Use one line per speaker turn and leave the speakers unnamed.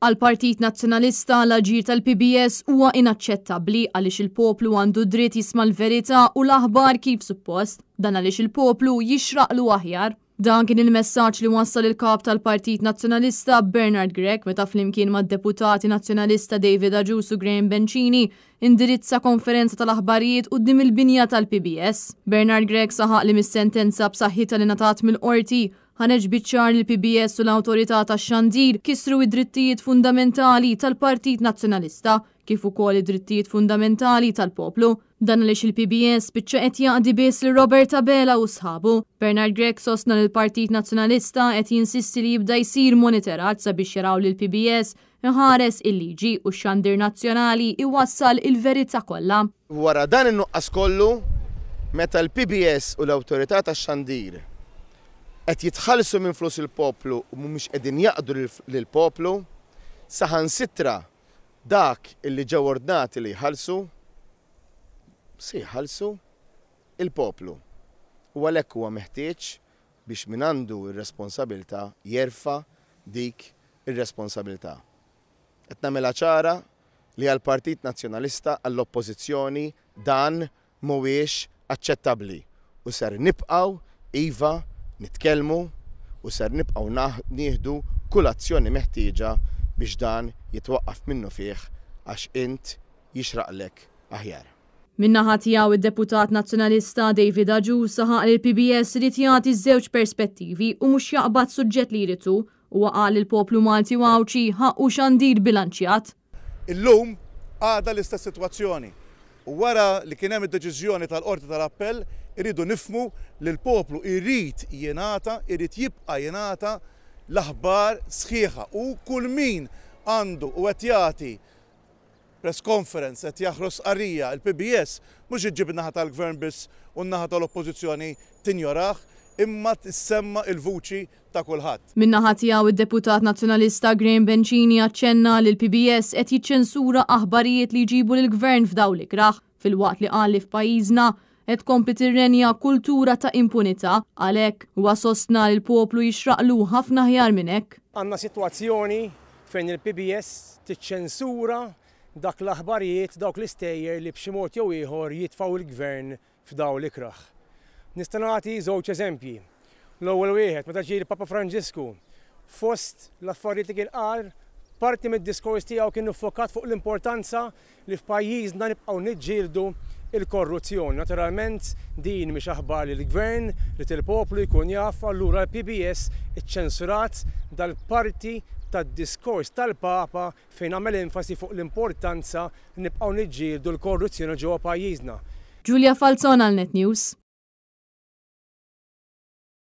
Għall-Partit Nazzjonalista, l-aġir tal-PBS huwa inaċċettabbli għaliex il-poplu għandu dritt jisma' l-verità u l-aħbar kif suppost. Dan għaliex il-poplu jixraqlu aħjar. Dan kien il-messaġġ li wassal il-Kap tal-Partit Nazzjonalista Bernard Grech meta flimkien mad-Deputati Nazzjonalista David Agius u Graham Bencini indirizza konferenza tal-aħbarijiet quddiem il-binja tal-PBS. Bernard Grech saħaq li mis-sentenza b'saħħitha li ngħatat mill-Qorti ħareġ biċ-ċar li l-PBS u l-Awtorità tax-Xandir kisru id-drittijiet fundamentali tal-Partit Nazzjonalista kif ukoll id-drittijiet fundamentali tal-poplu. Dan għaliex il-PBS spiċċa qed jaqdi biss lil Robert Abela u sħabu. Bernard Grech sostna li l-Partit Nazzjonalista qed jinsisti li jibda jsir monitoraġġ sabiex jaraw li l-PBS iħares il-liġi u x-xandir nazzjonali iwassal il-verità kollha.
Wara dan in-nuqqas kollu, meta l-PBS u l-Awtorità tax-Xandir qed jitħallsu minn flus il-poplu u mhumiex qegħdin jaqdu lill-poplu, saħansitra dak illi ġew ordnati li jħallsu, se jħallsu il-poplu. U għalhekk huwa meħtieġ biex min għandu r-responsabilità jerfa' dik ir-responsabilità. Qed nagħmilha ċara li għall-Partit Nazzjonalista, għall-Oppożizzjoni dan mhuwiex aċċettabbli u ser nibqgħu, iva, nitkellmu u ser nibqgħu nieħdu kull azzjoni meħtieġa biex dan jitwaqqaf minnufih għax int jixraqlek aħjar.
Min-naħa tiegħu id-Deputat Nazzjonalista David Agius saħaq li l-PBS irid jagħti ż-żewġ perspettivi u mhux jaqbad suġġett li jrid hu. Huwa qal li l-poplu Malti u Għawdxi ħaqqu xandir bilanċjat.
Illum għadha l-istess sitwazzjoni. U wara li kien hemm id-deċiżjoni tal-Qorti tal-Appell irridu nifhmu li l-poplu jrid jingħata, irid jibqa' jingħata l-aħbar sħiħa u kull min għandu u qed jagħti press conference, qed jaħroġ stqarrija, il-PBS mhux iġġib in-naħa tal-Gvern biss u n-naħa tal-Oppożizzjoni tinjorah, imma tissemma' l-vuċi ta' kulħadd.
Min-naħa tiegħu id-Deputat Nazzjonalista Graham Bencini aċċenna li l-PBS qed jiċċensura aħbarijiet li jġibu lill-Gvern f'dawl ikrah, filwaqt li qal li f'pajjiżna qed tkompli tirrenja kultura ta' impunità. Għalhekk, huwa sostna li l-poplu jixraqlu ħafna aħjar minn hekk.
Għandna sitwazzjoni fejn il-PBS tiċċensura dak l-aħbarijiet, dawk l-istejjer li b'xi mod jew ieħor jitfgħu l-Gvern f'dawl ikrah. Nista' nagħti żewġ eżempji. L-ewwel wieħed, meta ġie l-Papa Franġisku, fost l-affarijiet li kien qal, parti mid-diskors tiegħu kien iffokat fuq l-importanza li f'pajjiżna nibqgħu niġġieldu l-korruzzjoni. Naturalment din mhix aħbar li l-Gvern ried il-poplu jkun jaf, allura l-PBS iċċensurat dal-parti tad-diskors tal-Papa fejn għamel enfasi fuq l-importanza li nibqgħu niġġieldu l-korruzzjoni ġewwa pajjiżna.
Julia Falzon għal Net News.